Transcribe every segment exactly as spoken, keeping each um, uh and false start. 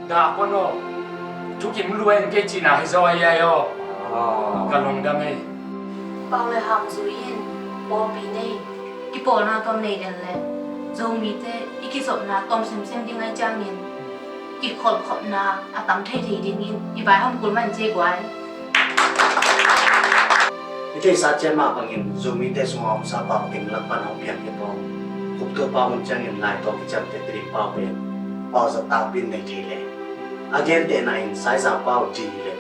Dah pon aw, thukim lua in kei cihna hi zaw ahi aw. Ka lungdam ei. Pau le Ham zui in pawlpi nei. I pawlna tawm nei den le Zomite i kizopna tawm semsem ding ahi ciangin kikholhkhopna a tam thei thei dingin i vaihawm kul man ci guai. I theihsa ciat mah bangin Zomite sungah omsa pau teng lak pan hong piang hi tawh. Khuptuapa hun ciangin lai tawh kiciamteh Tedim pau pen pau zat takpi in nei thei le a gentehna in Saizang pau di le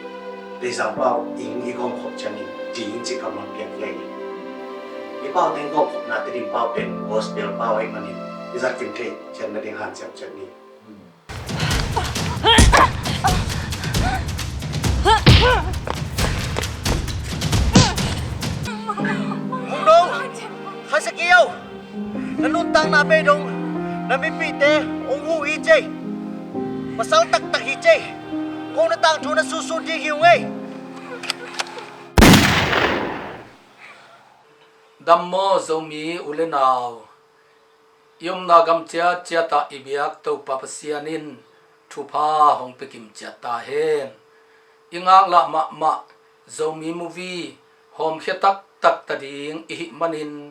Teizang pau ing i gawmkhop ciangin di in cih kammal piak thei. I pau teng gawmkhopna Tedim pau pen gospel pau ahih manin i zat kim thei ciat nading hanciam ciat ni. Hong dong, Kha Seki aw, na nuntakna bei dong na mipihte hong huh hi cei. Pasal taktak hi cei. Kong na tangthu na susun ding hi ung ei. Dam maw Zomi u le nau. I omna gam ciatciat ah i biak Topa Pasian in thupha hong pia kim ciat ta hen. I ngaklah mahmah Zomi movie hawmkhia taktak ta ding i hih manin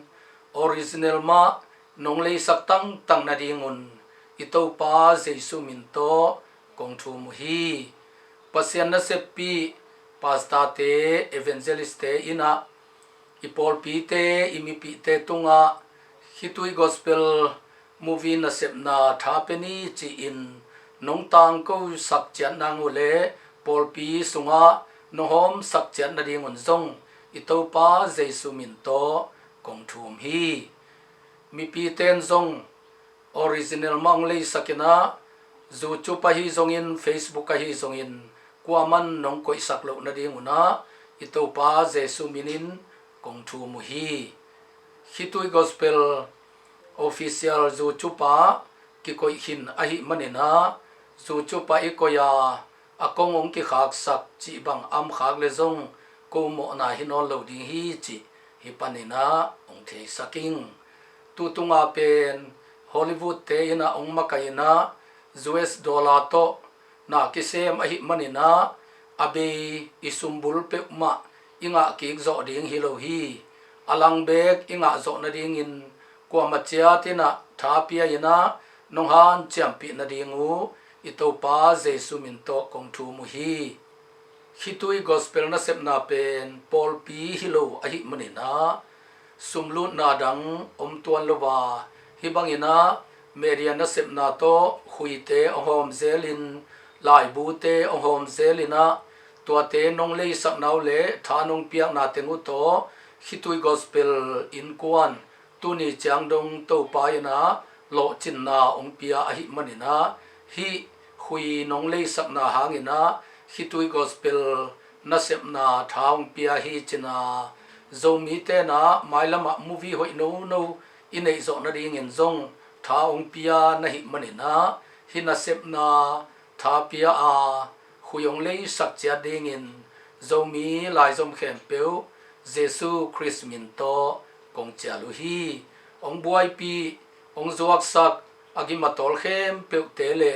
original mah nong leisak tangtang nadingun i Topa Jesu min tawh kong thum uh hi. Pasian naseppih pastor-te, evangelist-te in ah i pawlpite, i mipihte tungah khitui gospel movie nasepna tha pia ni ci-in nong tangkosak ciat nang uh le pawlpi sungah nong hawmsak ciat nadingun zong i Topa Jesu min tawh kong thum hi. Mipite in zong original mah hong leisak in ah, YouTube ahi zongin, Facebook ahi zongin, kuaman nong koihsak loh nadingun ah i Topa Jesu minin kong thum uh hi. Khitui Gospel Official YouTube ah kikoih khin ahih manin ah, YouTube ah i koih a, a kong hong kikhaksak cih bang a om khak le zong ko mawhna hi nawn lo ding hi cih hih panin ah hong theisak ing. Tutunga pen Hollywood-te in ah hong makaih in ah U S dollar tawh na kisem ahih manin ah a bei i sumbul peuhmah i ngah kik zawh ding hi lo hi. A lang beek i ngah zawh nadingin kuamah ciat in ah tha pia in ah nong hanciampih nading uh i Topa Jesu min tawh kong thum uh hi. Khitui Gospel nasepna pen pawlpi hi lo ahih manin ah sumlutna dang om tuan lo a, hih bangin ah media nasepna tawh khuite hong hawm zelin, laibute hong hawm zelin ah tuate nong leisakna uh le tha nong piakna teng uh tawh khitui Gospel innkuan tuni ciang dong Topa in ah lawhcinna hong pia ahih manin ah, hih khui nong leisakna hangin ah khitui Gospel nasepna tha hong pia hi cin a, Zomite in ah mailamah movie hoih nono i neih zawh nadingin zong tha hong pia na hih manin ah, hih nasepna tha pia a, khui hong leisak ciat dingin Zomi laizom khempeuh Jesu Khrist min tawh kong cial uh hi. Hong buaipih, hong zuaksak a gim a tawl khempeuhte le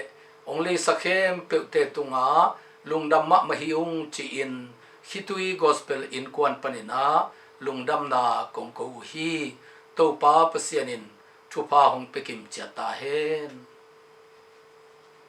hong leisak khempeuhte tungah lungdam mahmah hi ung ci-in khitui Gospel innkuan panin ah lungdamna kong ko uh hi. Topa Pasian in thupha hong pia kim ciat ta hen.